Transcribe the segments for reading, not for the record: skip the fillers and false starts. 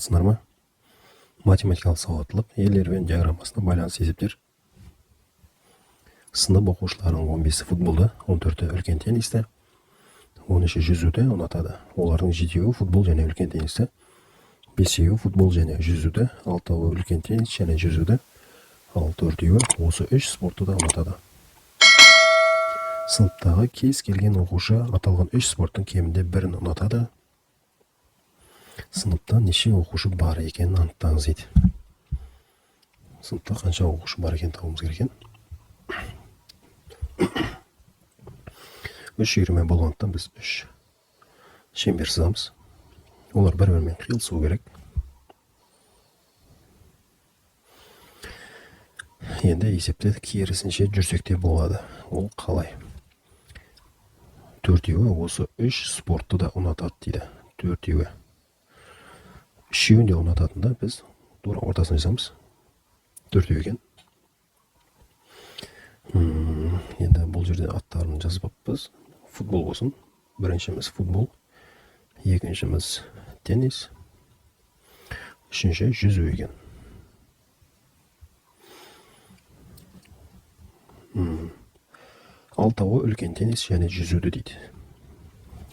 Саламатсыңдар ма? Математикалық сауаттылық, Эйлер-Венн диаграммасына байланысты есептер. Сынып оқушыларының 15-і футболды, 14-і үлкен теннисті, 13-і жүзуді ұнатады. Олардың 7-еуі футбол және үлкен теннисті, 5-еуі футбол және жүзуді, 6-ауы үлкен теннис және жүзуді, ал 4-еуі осы үш спортты да ұнатады. Сыныптағы кез келген оқушы аталған үш спорттың кемінде бірін ұнатады. Сыныпта неше оқушы бар екенін анықтаңыз дейді. Сыныпта қанша оқушы бар екенін табуымыз керек екен. Үш үйірме болғандықтан біз үш шеңбер сызамыз. Олар бір-бірімен қиылысу керек. Енді есепте керісінше жүрсек те болады. Ол қалай? Төртеуі осы үш спортты да ұнатады дейді. Төртеуі. Үшеуін де ұнататында біз тура ортасын жазамыз. Төртеу екен. Енді бұл жерде аттарын жазбаппыз. Футбол болсын. Біріншіміз футбол, екіншіміз теннис, үшінші жүзу екен. Алтауы үлкен теннис және жүзуді дейді.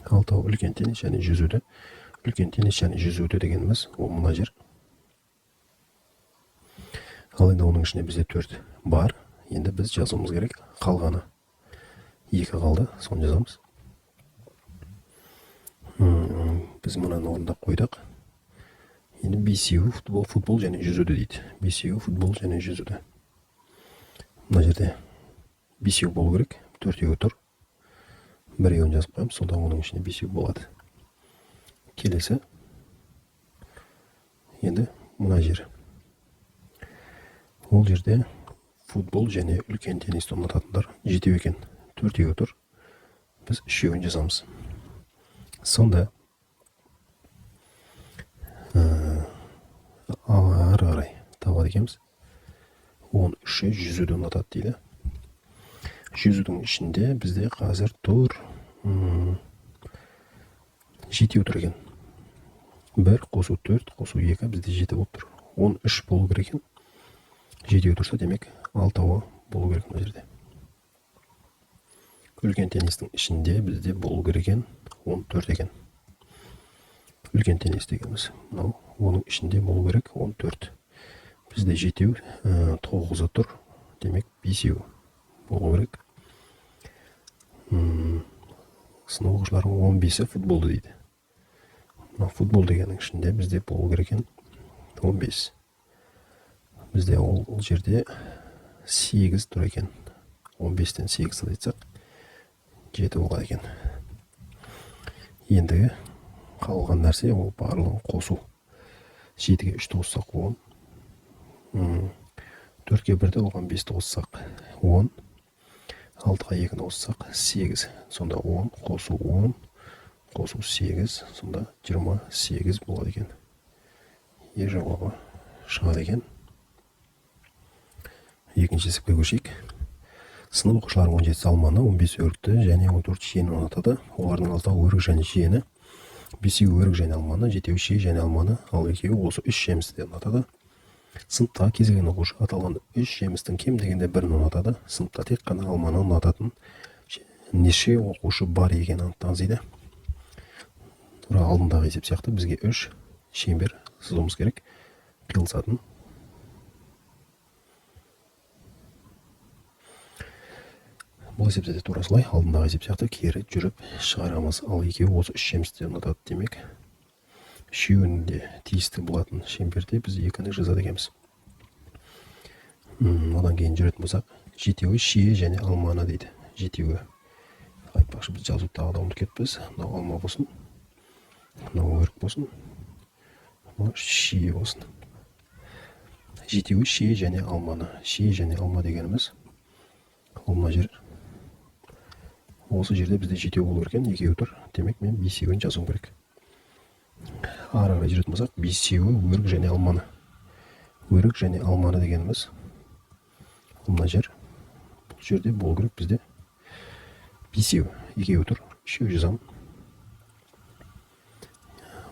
Алтауы үлкен теннис және жүзуді. Үлкен теннис және жүзуді дегеніміз ол мына жер. Ал енді оның ішінде бізде 4 бар. Енді біз жазуымыз керек қалғаны. 2 қалды, соны жазамыз. Біз мынаны орындап қойдық. Енді бесеуі футбол және жүзуді дейді. Бесеуі футбол және жүзуді. Мына жерде бесеу болу керек, төртеуі тұр. Біреуін жазып қоямыз, сонда оның ішінде бесеу болады. Келесі. Енді мына жер. Ол жерде футбол және үлкен теннисті ұнататындар жетеу екен. Төртеуі тұр. Біз үшеуін жазамыз. Сонда ары қарай табады екенбіз. 13-і жүзуді ұнатады дейді. Жүзудің ішінде бізде қазір тұр, жетеу тұр екен. 1 қосу 4 қосу 2 бізде 7 болып тұр. 13 болу керек екен. Жетеу тұрса, демек алтауы болу керек мына жерде. Үлкен теннистің ішінде бізде болу керек екен 14 екен. Үлкен теннис дегеніміз мынау, оның ішінде болу керек 14. Бізде жетеу, тоғызы тұр, демек бесеу болу керек. Сынып оқушыларының 15-і футболды дейді. Мына футбол дегеннің ішінде бізде болу керек екен 15. Бізде ол жерде 8 тұр екен. 15-тен 8 азайтсақ 7 болады екен. Ендігі қалған нәрсе ол барлығын қосу. 7-ге 3 қоссақ 10. 4-ке 1-ді, оған 5-ті қоссақ 10. 6-ға 2-ні қоссақ 8. Сонда 10 қосу 10 қосу 8, сонда 28 болады екен. Е жауабы шығады екен. Екінші есепке көшейік. Сынып оқушылары 17 алманы, 15 өрікті және 14 шиені ұнатады. Олардың алтауы өрік және шиені, бесеуі өрік және алманы, жетеуі шие және алманы, ал екеуі осы үш жемісті де ұнатады. Сыныптағы кез келген оқушы аталған үш жемістің кем дегенде бірін ұнатады. Сыныпта тек қана алманы ұнататын неше оқушы бар екенін анықтаңыз дейді. Тура алдындағы есеп сияқты бізге үш шеңбер сызуымыз керек қиылысатын. Бұл есепте де тура солай, алдындағы есеп сияқты кері жүріп шығарамыз. Ал екеуі осы үш жемісті ұнатады, демек үшеуінің де тиісті болатын шеңберде біз екіні жазады екенбіз. Одан кейін жүретін болсақ, жетеуі шие және алманы дейді. Жетеуі. Айтпақшы, біз жазуды тағы да ұмытып кетіппіз. Мынау алма болсын, мынау өрік болсын, мынау шие болсын. Жетеуі шие және алманы. Шие және алма дегеніміз ол мына жер. Осы жерде бізде жетеу болу керек екен, екеуі тұр. Демек мен бесеуін жазуым керек. Ары қарай жүретін болсақ, бесеуі өрік және алманы. Өрік және алманы дегеніміз ол мына жер. Бұл жерде болу керек бізде бесеу, екеуі тұр, үшеу жазамын.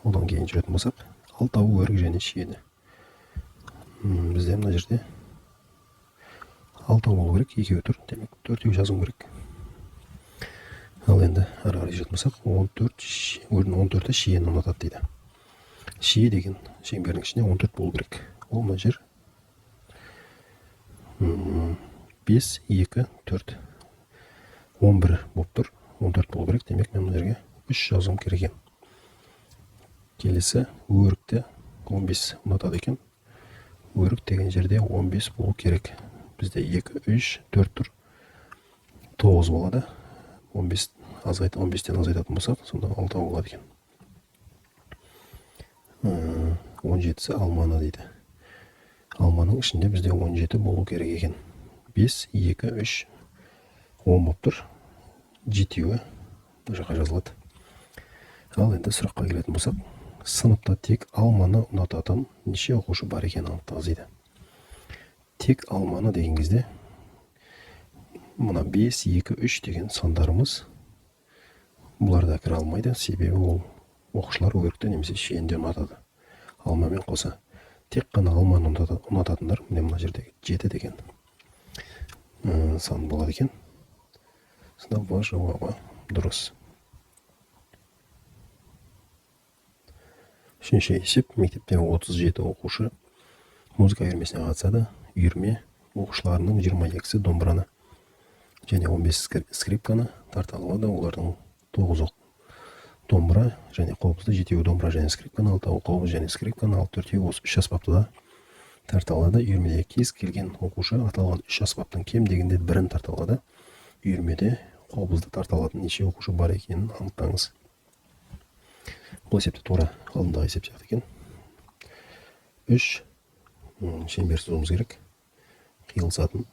Одан кейін жүретін болсақ, Алтауы өрік және шиені. Бізде мына жерде алтау болу керек, екеуі тұр, демек төртеу жазуым керек. Ал енді ары қарай жүретін болсақ, 14-і шиені ұнатады дейді. Шие деген шеңбердің ішінде 14 болу керек. Ол мына жер 5, 2, 4, 11 болып тұр, 14 болу керек. Демек мен мына жерге 3 жазуым керек екен. Келесі өрікті 15 ұнатады екен. Өрік деген жерде 15 болу керек. Бізде 2, 3, 4 тұр, 9 болады. 15-тен азайтатын болсақ, сонда 6 болады екен. 17-сі алманы дейді. Алманың ішінде бізде 17 болу керек екен. 5, 2, 3, 10 болып тұр. Жетеуі бұл жаққа жазылады. Ал енді сұраққа келетін болсақ, сыныпта тек алманы ұнататын неше оқушы бар екенін анықтаңыз дейді. Тек алманы деген кезде мына 5, 2, 3 деген сандарымыз бұлар да кіре алмайды, себебі ол оқушылар өрікті немесе шиені де ұнатады. Алмамен қоса тек қана алманы ұнататындар міне мына жердегі 7 деген сан болады екен. Сонда В жауабы дұрыс. Үшінші есеп. Мектепте 37 оқушы музыка үйірмесіне қатысады. Үйірме оқушыларының 22-сі домбыраны және 15 скрипканы тарта алады. Олардың 9-ы домбыра және қобызды, 7-еуі домбыра және скрипканы, 6-ауы қобыз және скрипканы, ал 4-еуі осы үш аспапты да тарта алады. Үйірмеде кез келген оқушы аталған үш аспаптың кем дегенде бірін тарта алады. Үйірмеде қобызды тарта алатын неше оқушы бар екенін анықтаңыз. Бұл есепте тура алдындағы есеп сияқты екен. 3 шеңбер сызуымыз керек. Қиылысатын.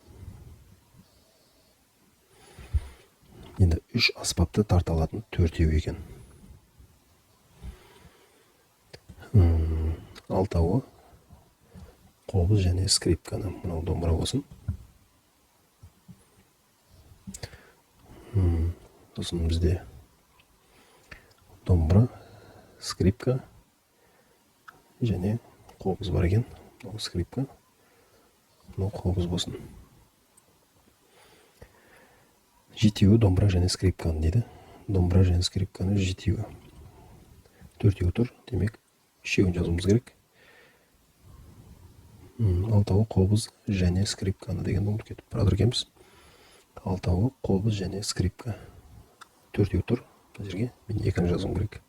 Енді 3 аспапты тарта алатын 4-еу екен. 6-ауы қобыз және скрипканы, мынау домбыра болсын. Сосын бізде домбыра, скрипка және қобыз бар екен. Мынау скрипка, мынау қобыз болсын. 7-еуі домбыра және скрипканы дейді. Домбыра және скрипканы 7-еуі. 4-еуі тұр, демек 3-еуін жазуымыз керек. 6-ауы қобыз және скрипканы дегенді ұмытып кетіп бара жатыр екенбіз. 6-ауы қобыз және скрипка. 4-еуі тұр, мына жерге мен 2-ні жазуым керек.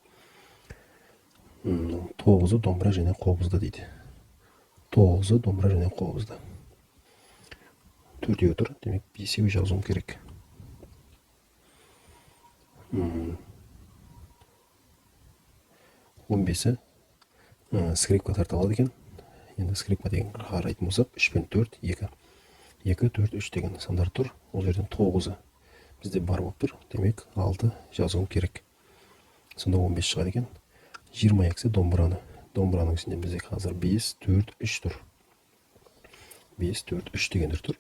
9-ы домбыра және қобызды дейді. 9-ы домбыра және қобызды. 4-еуі тұр, демек 5-еуі жазуым керек. 15-і скрипка тарта алады екен. Енді скрипка деген қарайтын болсақ, 3 пен 4, 2. 2, 4, 3 деген сандар тұр. Ол жерден 9-ы бізде бар болып тұр. Демек 6 жазуым керек. Сонда 15 шығады екен. 22-сі домбыраны. Домбыраның ішінде бізде қазір 5, 4, 3 тұр. 5, 4, 3 дегендер тұр.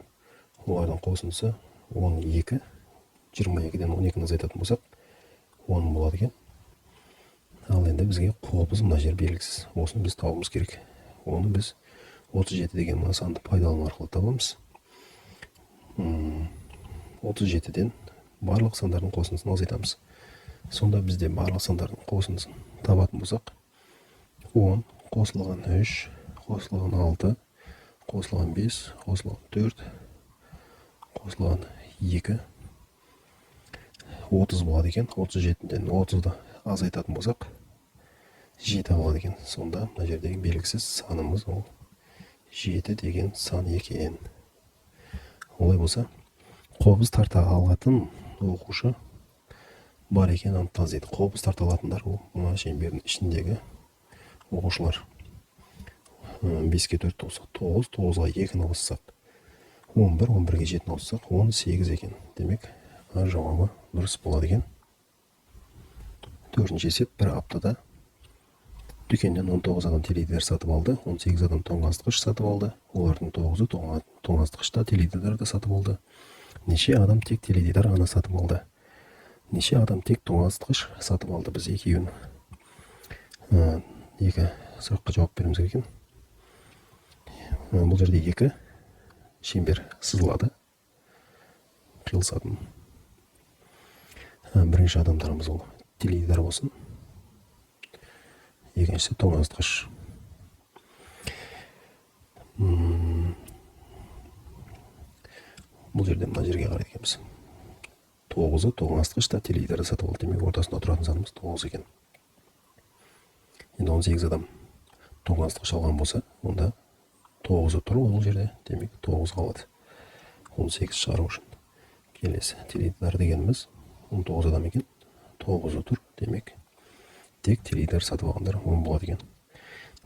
Олардың қосындысы 12. 22-ден 12-ні азайтатын болсақ, 10 болады екен. Ал енді бізге қобыз мына жер белгісіз. Осыны біз табуымыз керек. Оны біз 37 деген мына санды пайдалану арқылы табамыз. 37-ден барлық сандардың қосындысын азайтамыз. Сонда бізде барлық сандардың қосындысын табатын болсақ, 10 қосылған 3, қосылған 6, қосылған 5, қосылған 4, қосылған 2, 30 болады екен. 37-ден 30-ды азайтатын болсақ, 7 болады екен. Сонда мына жердегі белгісіз санымыз ол 7 деген сан екен. Олай болса, қобыз тарта алатын оқушы бар екенін анықтаңыз дейді. Қобыз тарта алатындар ол мына шеңбердің ішіндегі оқушылар. 5-ке 4 қоссақ 9, 9-ға 2-ні қоссақ 11, 11-ге 7-ні қоссақ 18 екен. Демек, А жауабы дұрыс болады екен. Төртінші есеп. Бір аптада дүкеннен 19 адам теледидар сатып алды, 18 адам тоңазытқыш сатып алды. Олардың 9-ы тоңазытқышта теледидар да сатып алды. Неше адам тек теледидар ғана сатып алды? Неше адам тек тоңазытқыш сатып алды? Біз екеуін, екі Сұраққа жауап беруіміз керек екен. Бұл жерде екі шеңбер сызылады, қиылысатын. Бірінші адамдарымыз ол теледидар болсын, екіншісі тоңазытқыш. Бұл жерде мына жерге қарайды екенбіз. 9-ы тоңазытқыш та теледидарды сатып алды. Демек, ортасында тұратын санымыз 9 екен. Енді 18 адам тоңазытқыш алған болса, онда 9-ы тұр ол жерде, демек 9 қалады. 18 шығару үшін. Келесі теледидар дегеніміз 19 адам екен, 9-ы тұр, демек тек теледидар сатып алғандар 10 болады екен.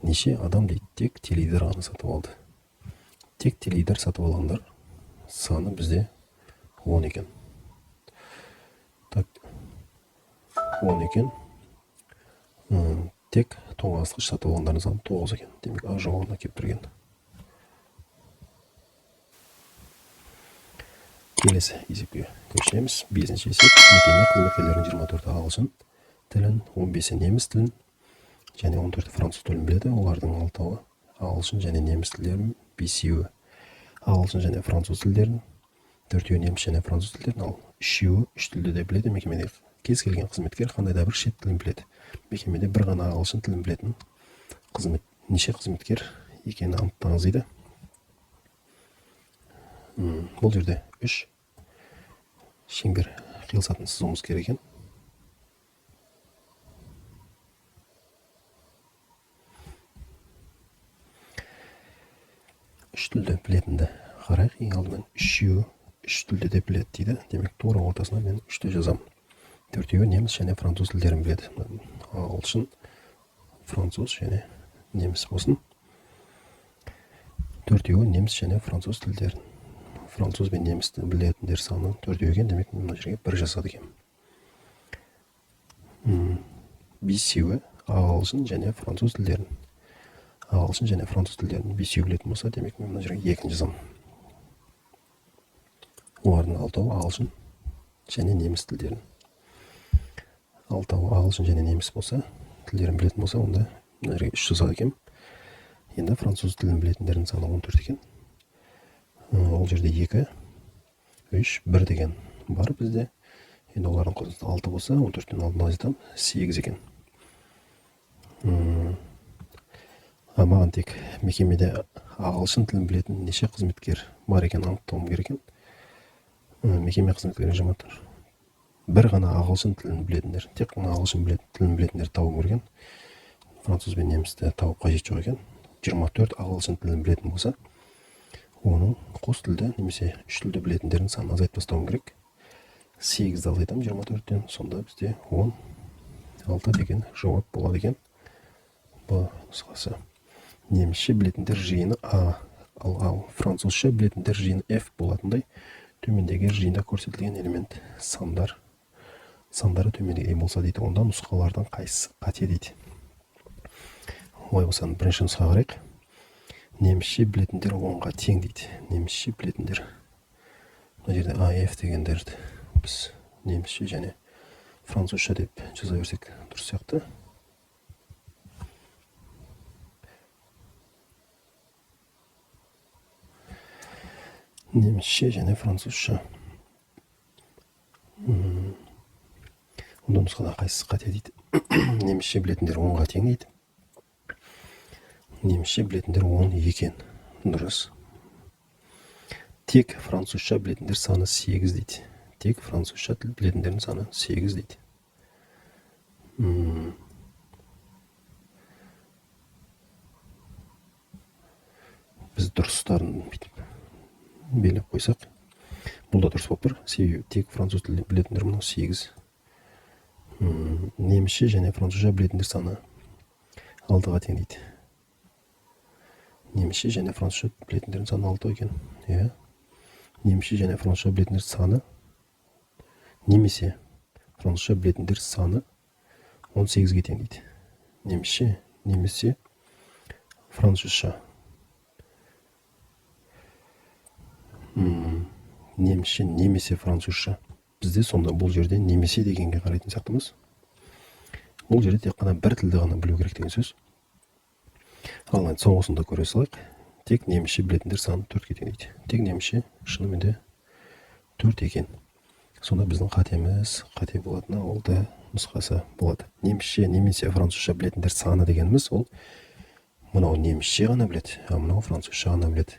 Неше адам дейді, тек теледидар ғана сатып алды. Тек теледидар сатып алғандар саны бізде 10 екен. Так, 10 екен. Тек тоңазытқыш сатып алғандардың саны 9 екен. Демек, А жауабына келіп тұрген. Келесі есепке көшеміз. 5-ші есеп. Мекеме қызметкерлерінің 24-і ағылшын тілін, 15-і неміс тілін және 14-і француз тілін біледі. Олардың 6-уы ағылшын және неміс тілдерін, 5-еуі ағылшын және француз тілдерін, 4-еуі неміс және француз тілдерін, ал 3-еуі үш тілді де біледі. Мекемеде кез келген қызметкер қандай да бір шет тілін біледі. Мекемеде бір ғана ағылшын тілін білетін неше қызметкер екенін анықтаңыз дейді. Бұл жерде 3 шеңбер қиылысатын сызуымыз керек екен. Үш тілді білетінді қарайық. Ең алдымен үшеуі үш тілді де біледі дейді. Демек, тура ортасына мен үшті жазамын. 4-еуі неміс және француз тілдерін біледі. Ағылшын, француз және неміс болсын. 4-еуі неміс және француз тілдерін. Француз бен немісті білетіндер саны 4-еу екен. Демек, мына жерге 1 жасады екен. 5-еуі ағылшын және француз тілдерін. Ағылшын және француз тілдерін 5-еуі білетін болса, демек мен мына жерге 2 жазамын. Олардың 6-уы ағылшын және неміс тілдерін. 6-уы ағылшын және неміс болса, тілдерін білетін болса, онда мына жерге 3 жазады екенмін. Енді француз тілін білетіндердің саны 14 екен. Ол жерде 2, 3, 1 деген бар бізде. Енді олардың қосындысы 6 болса, 14-тен алтыны азайтамын, 8 екен. Маған тек мекемеде ағылшын тілін білетін неше қызметкер бар екенін анықтауым керек екен. Мекеме қызметкері жиырма төрт. Бір ғана ағылшын тілін білетіндер, тек қана ағылшын тілін білетіндер табуым керек екен. Француз бен немісті тауып қажет жоқ екен. 24 ағылшын тілін білетін болса, оның қос тілді немесе үш тілді білетіндердің санын азайтып тастауым керек. 8-ді азайтамын 24-тен, сонда бізде 16 деген жауап болады екен. Б нұсқасы. Немісше білетіндер жиыны А, ал французша білетіндер жиыны F болатындай төмендегі жиында көрсетілген элемент сандары төмендегідей болса дейді. Онда нұсқалардың қайсысы қате дейді. Олай болса, бірінші нұсқаға қарайық. Немісше білетіндер 10-ға тең дейді. Немісше білетіндер. Мына жерде А, F дегендерді біз немісше және французша деп жаза берсек дұрыс сияқты. Немісше және французша. Онда нұсқада қайсысы қате дейді. Немісше білетіндер 10-ға тең дейді. Немісше білетіндер 10 екен. Дұрыс. Тек французша білетіндер саны 8 дейді. Тек французша тіл білетіндердің саны 8 дейді. Біз дұрыстарын бүйтіп белгілеп қойсақ, бұл да дұрыс болып тұр. Себебі тек француз тілін білетіндер мынау 8. Немісше және французша білетіндер саны 6-ға тең дейді. Немісше және французша білетіндердің саны 6 екен. Иә. Немісше және французша білетіндер саны немесе французша білетіндер саны 18-ге тең дейді. Немісше немесе французша. Немісше немесе французша. Бізде сонда бұл жерде немесе дегенге қарайтын сияқтымыз. Бұл жерде тек қана бір тілді ғана білу керек деген сөз. Ал енді соңғысын да көре салайық. Тек немісше білетіндер саны 4-ке тең дейді. Тек немісше шынымен де 4 екен. Сонда біздің қатеміз қате болатыны ол да нұсқасы болады. Немісше немесе французша білетіндер саны дегеніміз ол мынау немісше ғана біледі, а мынау французша ғана біледі.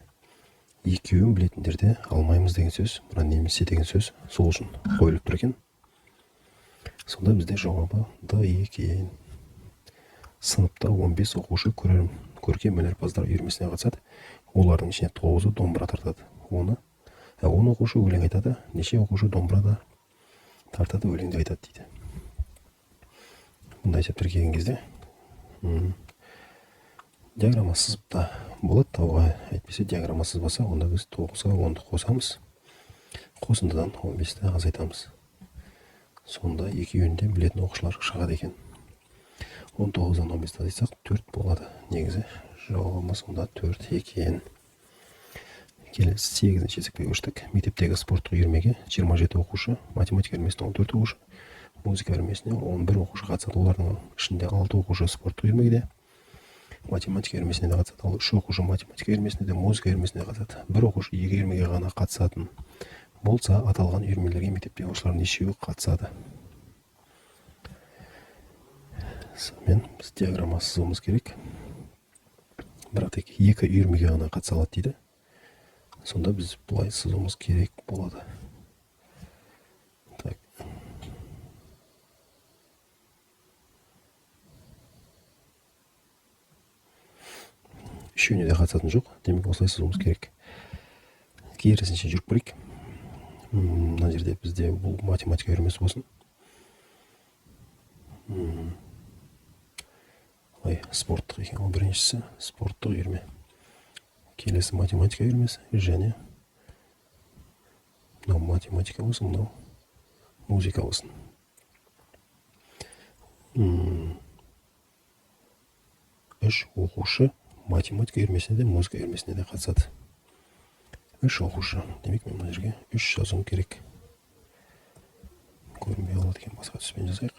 Екеуін білетіндерді алмаймыз деген сөз, мына немесе деген сөз сол үшін қойылып тұр екен. Сонда бізде жауабы Д екен. Сыныпта 15 оқушы көркем өнерпаздар үйірмесіне қатысады. Олардың ішінде 9-ы домбыра тартады. 10 оқушы өлең айтады, неше оқушы домбыра да тартады, өлең де айтады дейді. Бұндай есептер келген кезде диаграмма сызып та болады табуға, әйтпесе диаграмма сызбаса, онда біз 9-ға 10-ды қосамыз, қосындыдан 15-ті азайтамыз. Сонда екеуін де білетін оқушылар шығады екен. 19-дан 15-ті азайтсақ 4 болады. Негізі жауабымыз онда 4 екен. Келесі 8-ші есепке көштік. Мектептегі спорттық үйірмеге 27 оқушы, математика үйірмесіне 14 оқушы, музыка үйірмесіне 11 оқушы қатысады. Олардың ішінде 6 оқушы спорттық үйірмеге, математика үйірмесіне де қатысады. Ал 3 оқушы математика үйірмесіне де, музыка үйірмесіне де қатысады. 1 оқушы 2 үйірмеге ғана қатысатын болса, аталған үйірмелерге мектептегі оқушылардың нешеуі қатысады? Сонымен біз диаграмма сызуымыз керек. Бірақ тек 2 үйірмеге ғана қатыса алады дейді. Сонда біз былай сызуымыз керек болады. Так. Үшеуіне де қатысатын жоқ. Демек осылай сызуымыз керек. Керісінше жүріп көрейік. Мына жерде бізде бұл математика үйірмесі болсын. Ой, спорттық екен. Ол біріншісі спорттық үйірме. Келесі математика үйірмесі және мынау математика болсын, мынау музыка болсын. 3 оқушы математика үйірмесіне де, музыка үйірмесіне де қатысады. 3 оқушы. Демек мен мына жерге 3 жазуым керек. Көрінбей қалады екен, басқа түспен жазайық.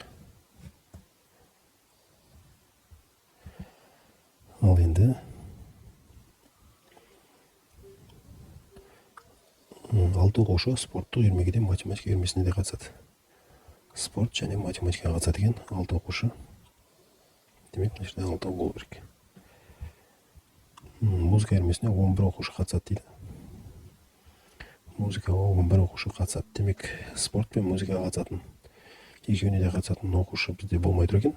Ал енді 6 оқушы спорттық үйірмеге де, математика үйірмесіне де қатысады. Спорт және математикаға қатысады екен 6 оқушы. Демек мына жерде 6 болу керек. Музыка үйірмесіне 11 оқушы қатысады дейді. Музыкаға 11 оқушы қатысады. Демек спорт пен музыкаға қатысатын, екеуіне де қатысатын оқушы бізде болмай тұр екен.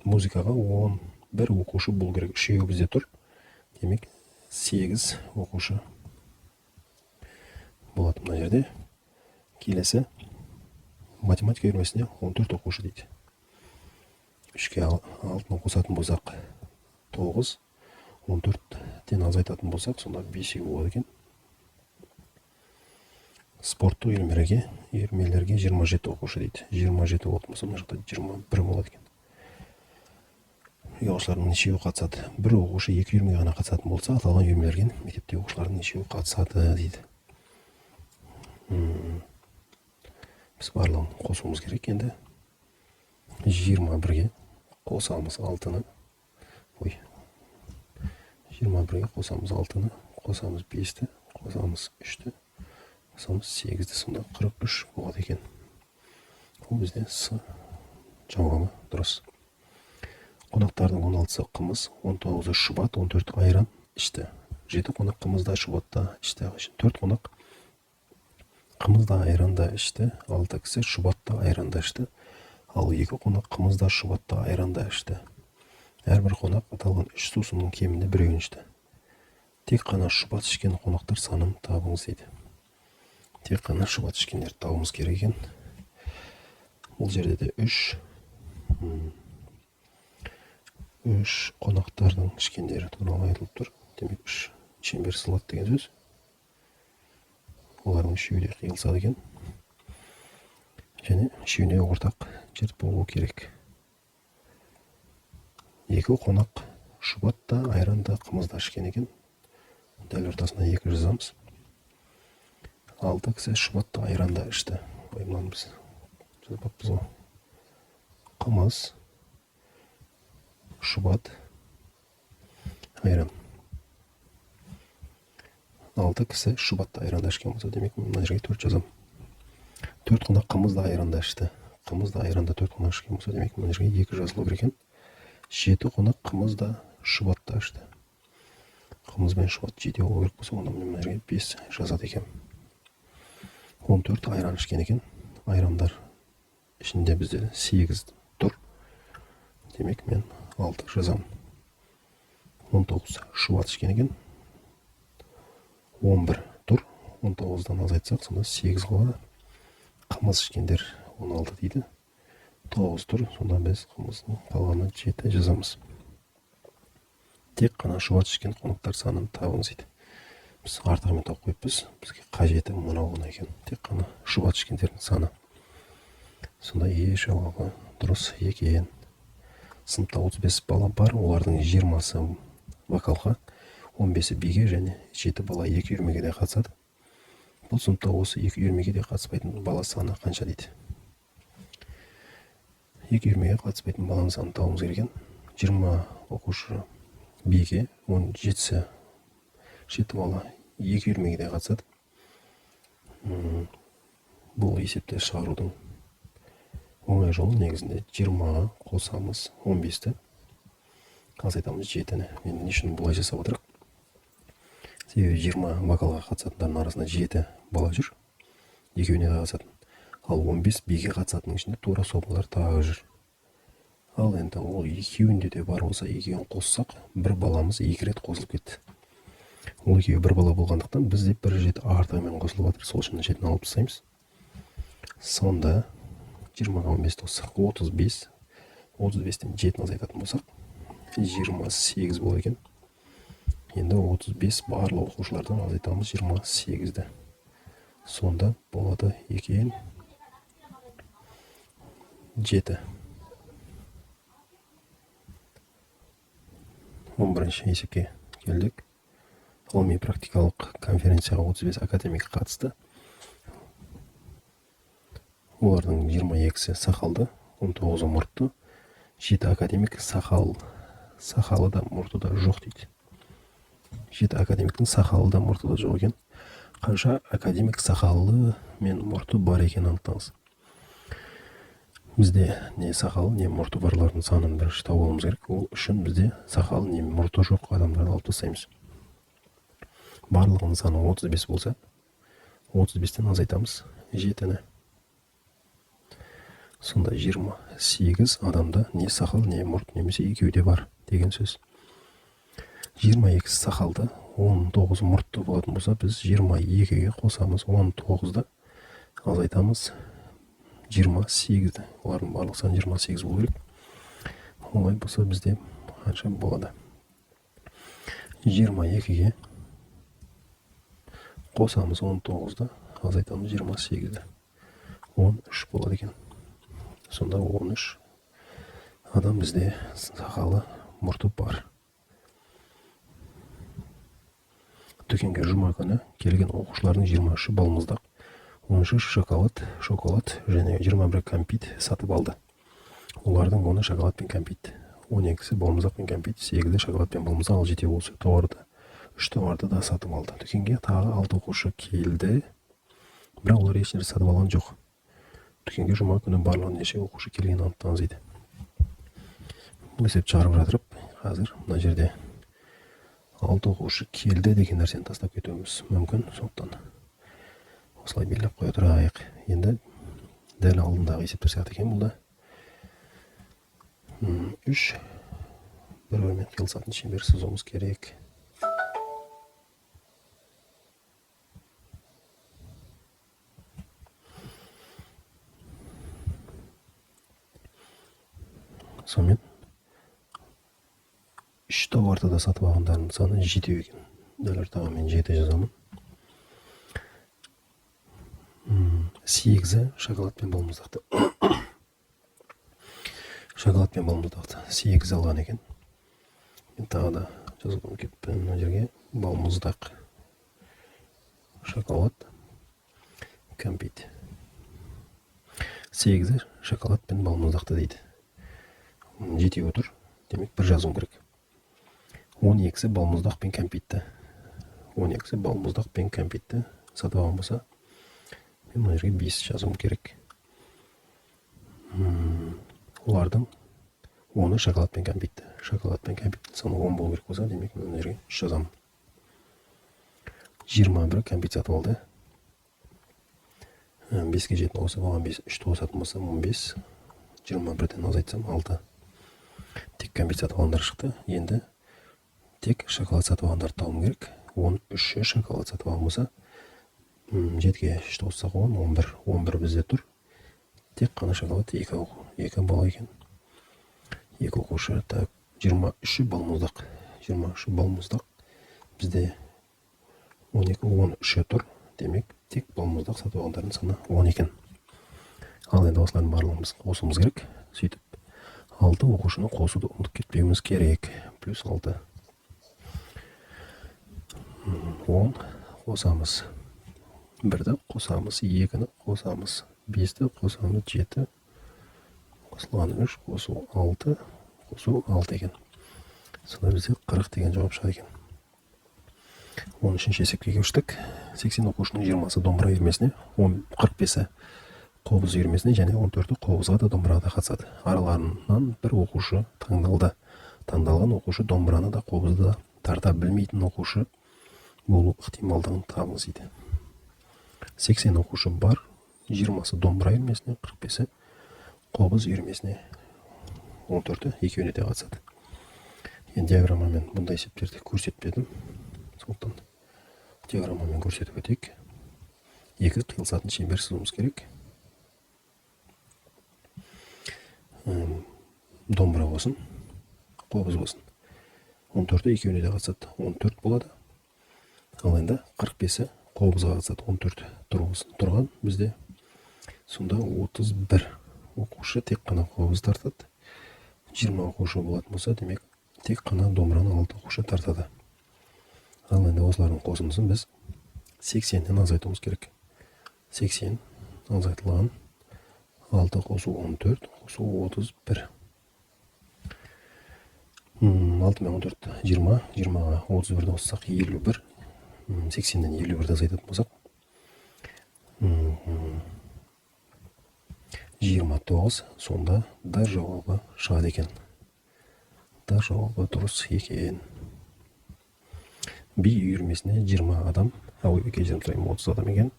Музыкаға 11 оқушы болу керек. Үшеуі бізде тұр. Демек 8 оқушы болады мына жерде. Келесі математика үйірмесіне 14 оқушы дейді. 3-ке 6-ны қосатын болсақ 9, 14-тен азайтатын болсақ, сонда 5 болады екен. Спорттық үйірмелерге 27 оқушы дейді. 27 болатын болса, мына жақта 21 болады екен. Оқушылардың нешеуі қатысады? Бір оқушы 2 үйірмеге ғана қатысатын болса, аталған үйірмелерге мектептегі оқушылардың нешеуі қатысады дейді. Біз барлығын қосуымыз керек енді. 21-ге қосамыз 6-ны. Ой. 21-ге қосамыз 6-ны, қосамыз 5-ті, қосамыз 3-ті, қосамыз 8-ді, сонда 43 болады екен. Ол бізде С жауабы дұрыс. Қонақтардың 16-сы қымыз, 19-ы шұбат, 14-і айран ішті. 7 қонақ қымыз да, шұбат та ішті. 4 қонақ қымыз да, айран да ішті. 6 кісі шұбат та, айран да ішті. Ал 2 қонақ қымыз да, шұбат та, айран да ішті. Әрбір қонақ аталған 3 сусынның кемінде біреуін ішті. Тек қана шұбат ішкен қонақтар санын табыңыз дейді. Тек қана шұбат ішкендерді табуымыз керек екен. Бұл жерде де 3 қонақтардың ішкендері туралы айтылып тұр. Демек 3 шеңбер сызылады деген сөз. Олардың үшеуі де қиылысады екен. Және үшеуіне ортақ жер болу керек. 2 қонақ шұбат та, айран да, қымыз да ішкен екен. Дәл ортасына 2 жазамыз. 6 кісі шұбат та, айран да ішті. Ой, мынаны біз жазбаппыз ғой. Қымыз, Шұбат, айран. 6 кісі шұбатты айранда ішкен болса, демек мен мына жерге 4 жазамын. 4 қонақ қымызды айранда ішті. Қымызды айранда 4 қонақ ішкен болса, демек мына жерге 2 жазылу керек екен. 7 қонақ қымызды шұбатта ішті. Қымыз бен шұбат 7 болу керек болса, онда мен мына жерге 5 жазады екенмін. 14 айран ішкен екен. Айрандар ішінде бізде 8 тұр. Демек мен 6 жазамын. 19 шұбат ішкен екен. 11 тұр. 19-дан азайтсақ, сонда 8 қалады. Қымыз ішкендер 16 дейді. 9 тұр. Сонда біз қымыздың қалғанын 7 жазамыз. Тек қана шұбат ішкен қонақтар санын табыңыз дейді. Біз артығымен тауып қойыппыз. Бізге қажеті мынау ғана екен. Тек қана шұбат ішкендердің саны. Сонда Е жауабы дұрыс екен. Сыныпта 35 бала бар, олардың 20-сы вокалға, 15-і биге және 7 бала 2 үйірмеге де қатысады. Бұл сыныпта осы 2 үйірмеге де қатыспайтын бала саны қанша дейді. 2 үйірмеге қатыспайтын баланың санын табуымыз керек екен. 20 оқушы биге, 17-сі 7 бала 2 үйірмеге де қатысады. Бұл есепті шығарудың оңай жолы негізінде 20-ға қосамыз 15-ті, азайтамыз 7-ні. Енді не үшін бұлай жасап отырық? Себебі 20 вокалға қатысатындардың арасында 7 бала жүр, екеуіне де қатысатын. Ал 15 биге қатысатынның ішінде тура сол балалар тағы жүр. Ал енді ол екеуінде де бар болса, екеуін қоссақ, бір баламыз 2 рет қосылып кетті. Ол екеуі бір бала болғандықтан бізде бір жеті артығымен қосылып жатыр. Сол үшін 7-ні алып тастаймыз. Сонда 20-ға 15 қоссақ 35, 35-тен 7-ні азайтатын болсақ 28 болады екен. Енді 35 барлық оқушылардан азайтамыз 28-ді. Сонда болады екен 7. 11-ші есепке келдік. Ғылыми практикалық конференцияға 35 академик қатысты. Олардың 22-сі сақалды, 19-ы мұртты, 7 академик сақалы да мұрты да жоқ дейді. 7 академиктің сақалы да мұрты да жоқ екен. Қанша академик сақалы мен мұрты бар екенін анықтаңыз. Бізде не сақалы, не мұрты барлардың санын бірінші тауып алуымыз керек. Ол үшін бізде сақалы не мұрты жоқ адамдарды алып тастаймыз. Барлығының саны 35 болса, 35-тен азайтамыз 7-ні. Сонда 28 адамда не сақал, не мұрт, немесе екеуі де бар деген сөз. 22 сақалды, 19 мұртты болатын болса, біз 22-ге қосамыз 19-ды, азайтамыз 28-ді. Олардың барлық саны 28 болу керек. Олай болса бізде қанша болады? 22-ге қосамыз 19-ды, азайтамыз 28-ді. 13 болады екен. Сонда 13 адам бізде сақалы, мұрты бар. Дүкенге жұма күні келген оқушылардың 23-і балмұздақ, 13-і шоколад және 21 кәмпит сатып алды. Олардың 10-ы шоколад пен кәмпит, 12-сі балмұздақ пен кәмпит, 8-і шоколад пен балмұздақ, ал 7-еуі осы тауарды, 3 тауарды да сатып алды. Дүкенге тағы 6 оқушы келді, бірақ олар ешнәрсе сатып алған жоқ. Дүкенге жұма күні барлығы неше оқушы келгенін анықтаңыз дейді. Бұл есепті шығарып жатырып, қазір мына жерде 6 оқушы келді деген нәрсені тастап кетуіміз мүмкін. Сондықтан осылай белгілеп қоя тұрайық. Енді дәл алдындағы есептер сияқты екен бұл да. 3 бір-бірімен қиылысатын шеңбер сызуымыз керек. Сонымен 3 тауарды да сатып алғандардың саны 7 екен. Дәл ортаға мен 7 жазамын. 8-і шоколад пен балмұздақты. Шоколад пен балмұздақты 8 алған екен. Мен тағы да жазуды ұмытып кетіппін мына жерге. Балмұздақ, шоколад, кәмпит. 8-і шоколад пен балмұздақты дейді. 7 тұр. Демек, 1 жазуым керек. 12-сі балмұздақ пен кәмпитті. 12-сі балмұздақ пен кәмпитті сатып алған болса, мен мына жерге 5 жазуым керек. Олардың 10-ы шоколад пен кәмпитті. Шоколад пен кәмпиттің саны 10 болу керек болса, демек, мына жерге 3 жазамын. 21 кәмпит сатып алды. 5-ке 7-ні қосып оған 5, 3-ті қосатын болсам 15, 21-ден азайтсам 6. Тек кәмпит сатып алғандар шықты. Енді тек шоколад сатып алғандарды табуым керек. 13-і шоколад сатып алған болса, 7-ге 3-ті қоссақ 10, 11. 11 бізде тұр. Тек қана шоколад 2 бала екен. 2 оқушы. Так, 23-і балмұздақ. 23-і балмұздақ. Бізде 12, 13-і тұр. Демек, тек балмұздақ сатып алғандардың саны 10 екен. Ал енді осылардың барлығын біз қосуымыз керек. Сөйтіп, 6 оқушыны қосуды ұмытып кетпеуіміз керек. Плюс 6. 10 қосамыз. 1-ді қосамыз, 2-ні қосамыз, 5-ті қосамыз, 7 қосылған 3 қосу 6 қосу 6 екен. Сонда бізде 40 деген жауап шығады екен. 13-ші есепке көштік. 80 оқушының 20-сы домбыра үйірмесіне, 45-і қобыз үйірмесіне және 14-і қобызға да домбыраға да қатысады. Араларынан бір оқушы таңдалды. Таңдалған оқушы домбыраны да қобызды да тарта білмейтін оқушы болу ықтималдығын табыңыз дейді. 80 оқушы бар, 20-сы домбыра үйірмесіне, 45-і қобыз үйірмесіне, 14-і екеуіне де қатысады. Енді диаграммамен бұндай есептерді көрсетпедім. Сондықтан диаграммамен көрсетіп өтейік. Екі қиылысатын шеңбер сызуымыз керек. Домбыра болсын, қобыз болсын. 14-і екеуіне де қатысады. 14 болады. Ал енді 45-і қобызға қатысады. 14 тұрған бізде. Сонда 31 оқушы тек қана қобыз тартады. 20 оқушы болатын болса, демек, тек қана домбыраны 6 оқушы тартады. Ал енді осылардың қосындысын біз 80-нен азайтуымыз керек. 80 азайтылған 6 қосу 14 қосу 31. 6 мен 14 20, 20-ға 31-ді қоссақ 51. 80-нен 51-ді азайтатын болсақ, 29, сонда Д жауабы шығады екен. Д жауабы дұрыс екен. Би үйірмесіне 20 адам, ой, кешірім сұраймын, 30 адам екен.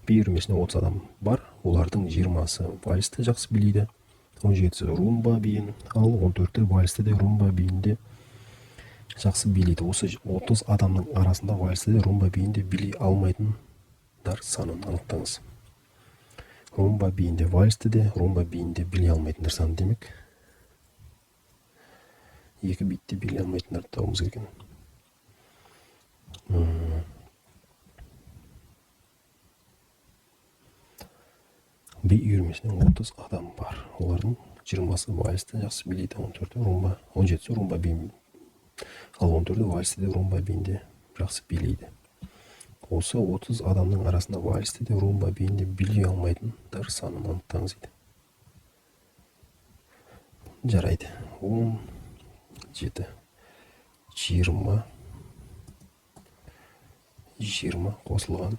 Би үйірмесіне 30 адам бар. Олардың 20-сы вальсті жақсы билейді, 17-сі румба биін, ал 14-і вальсті де румба биін де жақсы билейді. Осы 30 адамның арасында вальсті де румба биін де билей алмайтындар санын анықтаңыз. Румба биінде, вальсті де румба биін де билей алмайтындар саны, демек, екі битте билей алмайтындарды табуымыз керек екен. Би үйірмесіне 30 адам бар. Олардың 20-сы вальсті жақсы билейді, 14-і румба, 17-сі румба биін, ал 14-і вальсті де румба биін де жақсы билейді. Осы 30 адамның арасында вальсті де румба биін де билей алмайтындар санын анықтаңыз дейді. Жарайды. 17, 20, 20 қосылған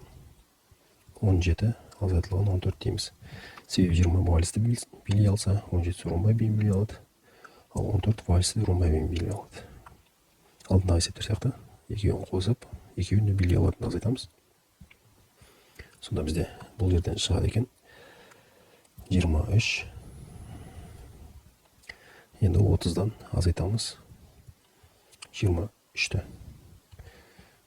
17 азайтылған 14 дейміз. Себебі 20 вальсті билей алса, 17 румба биін билей алады, ал 14 вальсті румба биін билей алады. Алдындағы есептер сияқты екеуін қосып, екеуін де билей алатынын азайтамыз. Сонда бізде бұл жерден шығады екен 23. Енді 30-дан азайтамыз 23-ті.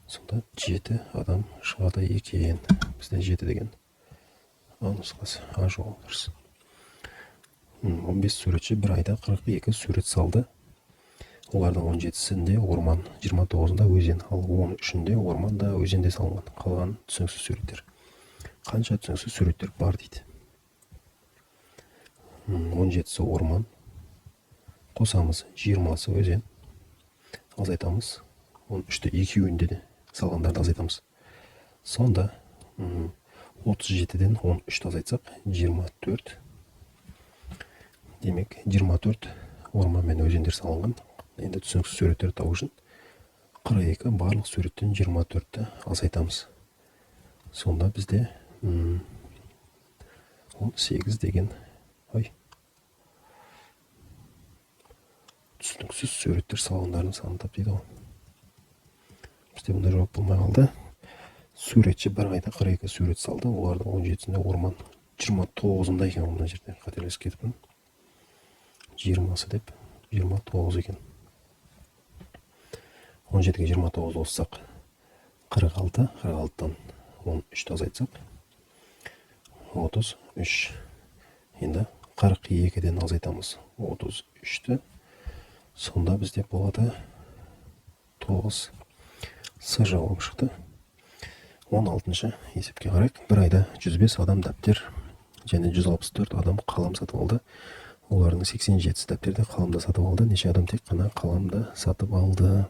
Сонда 7 адам шығады екен. Бізде 7 деген А нұсқасы, А жауабы дұрыс. 15 суретші бір айда 42 сурет салды. Олардың 17-сінде орман, 29-ында өзен, ал 13-інде орман да өзен де салынған. Қалған түсініксіз суреттер. Қанша түсініксіз суреттер бар дейді. 17-сі орман. Қосамыз 20-сы өзен. Азайтамыз. 13-ті екеуінде де салғандарды азайтамыз. Сонда, 37-ден 13-ті азайтсақ, 24. Демек, 24 орман мен өзендер салынған. Енді түсініксіз суреттерді табу үшін 42 барлық суреттен 24-ті азайтамыз. Сонда бізде 18 деген, ой, түсініксіз суреттер салғандардың санын тап дейді ғой. Бізде бұндай жауап болмай қалды. Суретші бір айда 42 сурет салды, олардың 17-сінде орман, 29-ында екен. Мына жерде қателесіп кетіппін, 20-сы деп, 29 екен. 17-ге 29 қоссақ, 46, 46-тан 13-ті азайтсақ, 33. Енді 42-ден азайтамыз 33-ті, сонда бізде болады 9. С жауабы шықты. 16-шы есепке қарайық. Бір айда 105 адам дәптер және 164 адам қалам сатып алды. Олардың 87-сі дәптерді, қаламды сатып алды. Неше адам тек қана қаламды сатып алды?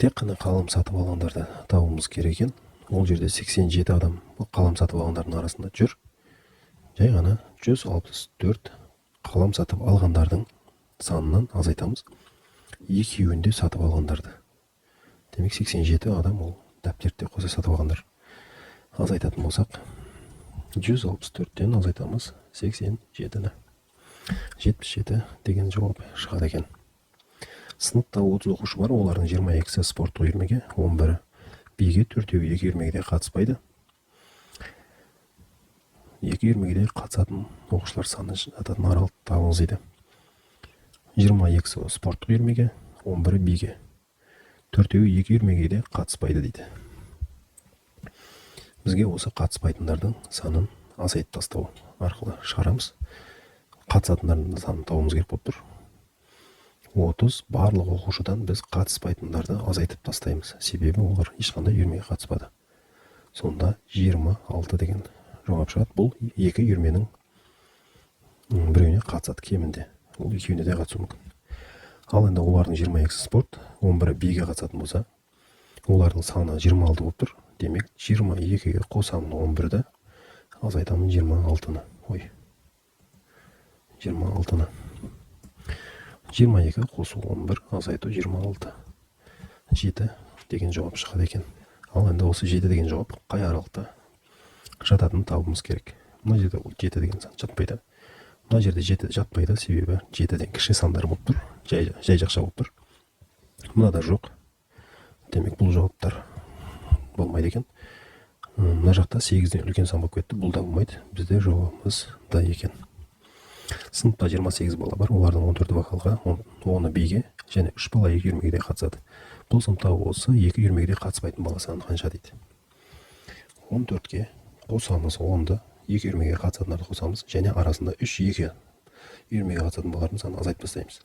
Тек қана қалам сатып алғандарды табуымыз керек екен. Ол жерде 87 адам қалам сатып алғандардың арасында жүр. Жай ғана 164 қалам сатып алғандардың санынан азайтамыз екеуін де сатып алғандарды. Демек, 87 адам ол дәптерді де қоса сатып алғандар. Азайтатын болсақ, 164-тен азайтамыз 87-ні, 77 деген жауап шығады екен. Сыныпта 30 оқушы бар, олардың 22-сі спорттық үйірмеге, 11-і биге, төртеуі екі үйірмеге де қатыспайды. Екі үйірмеге де қатысатын оқушылар саны жататын аралықты табыңыз дейді. 22-сі спорттық үйірмеге, 11-і биге, төртеуі екі үйірмеге де қатыспайды дейді. Бізге осы қатыспайтындардың санын азайтып тастау арқылы шығарамыз. Қатысатындардың санын табуымыз керек болып тұр. 30 барлық оқушыдан біз қатыспайтындарды азайтып тастаймыз, себебі олар ешқандай үйірмеге қатыспады. Сонда 26 деген жауап шығады. Бұл екі үйірменің біреуіне қатысады кемінде, ол екеуіне де қатысуы мүмкін. Ал енді олардың 22-сі спорт, 11-і биге қатысатын болса, олардың саны 26 болып тұр. Демек, 22-ге қосамын 11-ді, азайтамын 26-ны. Ой, 26-ны. 22 қосу 11, азайту 26, 7 деген жауап шығады екен. Ал енді осы 7 деген жауап қай аралықта жататынын табуымыз керек. Мына жерде ол 7 деген сан жатпайды, мына жерде 7 жатпайды, себебі 7-ден кіші сандар болып тұр, жай жақша болып тұр. Мынада жоқ. Демек, бұл жауаптар болмайды екен. Мына жақта 8-ден үлкен сан болып кетті, бұл да болмайды. Бізде жауабымыз да екен. Сыныпта 28 бала бар, олардың 14-і вокалға, 10-ы биге және үш бала екі үйірмеге де қатысады. Бұл сыныпта осы екі үйірмеге де қатыспайтын бала саны қанша дейді. 14-ке қосамыз 10-ды, екі үйірмеге қатысатындарды қосамыз және арасында үш екі үйірмеге қатысатын балалардың санын азайтып тастаймыз.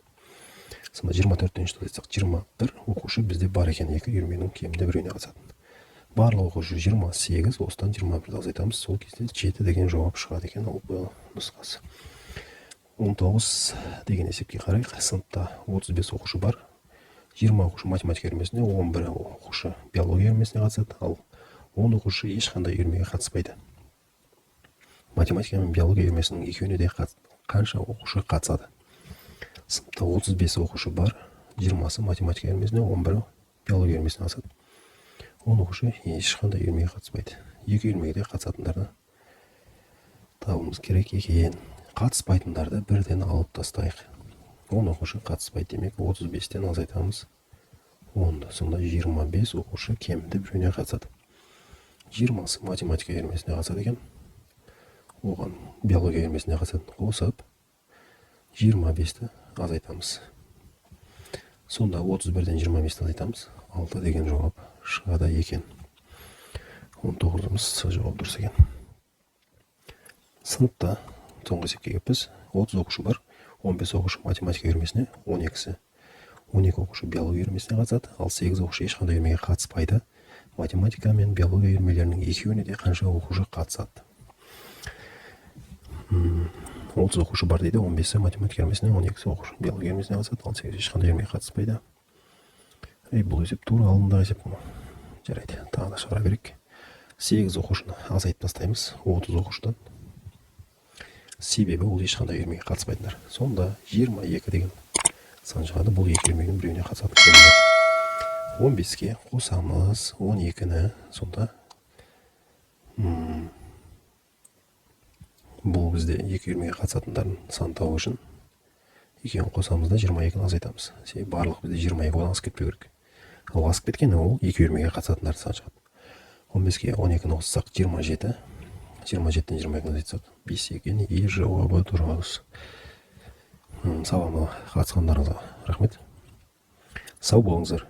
Сонда 24-тен үшті азайтсақ, 21 оқушы бізде бар екен екі үйірменің кемінде біреуіне қатысатын. Барлық оқушы 28, осыдан 21-ді азайтамыз, сол кезде 7 деген жауап шығады екен. Ол Б нұсқасы. 19 деген есепке қарайық. Сыныпта 35 оқушы бар, 20 оқушы математика үйірмесіне, 11 оқушы биология үйірмесіне қатысады, ал 10 оқушы ешқандай үйірмеге қатыспайды. Математика мен биология үйірмесінің екеуіне де қанша оқушы қатысады? Сыныпта 35 оқушы бар, 20-сы математика үйірмесіне, 11-і биология үйірмесіне қатысады, 10 оқушы ешқандай үйірмеге қатыспайды. Екі үйірмеге де қатысатындарды табуымыз керек екен. Қатыспайтындарды бірден алып тастайық. 10 оқушы қатыспайды, демек, 35-тен азайтамыз 10-ды, сонда 25 оқушы кемінде біреуіне қатысады. 20-сы математика үйірмесіне қатысады екен, оған биология үйірмесіне қатысатын қосып, 25-ті азайтамыз. Сонда 31-ден 25-ті азайтамыз, 6 деген жауап шығады екен. 19-ымыз С жауап дұрыс екен. Сыныпта, соңғы есепке келіппіз, 30 оқушы бар, 15 оқушы математика үйірмесіне, 12-сі 12 оқушы биология үйірмесіне қатысады, ал 8 оқушы ешқандай үйірмеге қатыспайды. Математика мен биология үйірмелерінің екеуіне де қанша оқушы қатысады? 30 оқушы бар дейді, 15-і математика үйірмесіне, 12-сі оқушы биология үйірмесіне қатысады, ал 8 ешқандай үйірмеге қатыспайды. Ей, бұл есеп тура алдындағы есеп қой. Жарайды, тағы да шығара берейік. 8 оқушыны азайтып тастаймыз 30 оқушыдан. Себебі ол ешқандай үйірмеге қатыспайтындар. Сонда 22 деген сан шығады. Бұл екі үйірменің біреуіне қатысатын кемінде. 15-ке қосамыз 12-ні. Сонда бұл бізде екі үйірмеге қатысатындардың санын табу үшін екеуін қосамыз да, 22-ні азайтамыз. Себебі барлық бізде 22, одан асып кетпеу керек. Ал асып кеткен, ол екі үйірмеге қатысатындардың саны шығады. 15-ке 12-ні қоссақ, 27. 27-ден 22-ні азайтсақ, 5 екен. И жауабы дұрыс. Сабағыма қатысқандарыңызға рахмет, сау болыңыздар.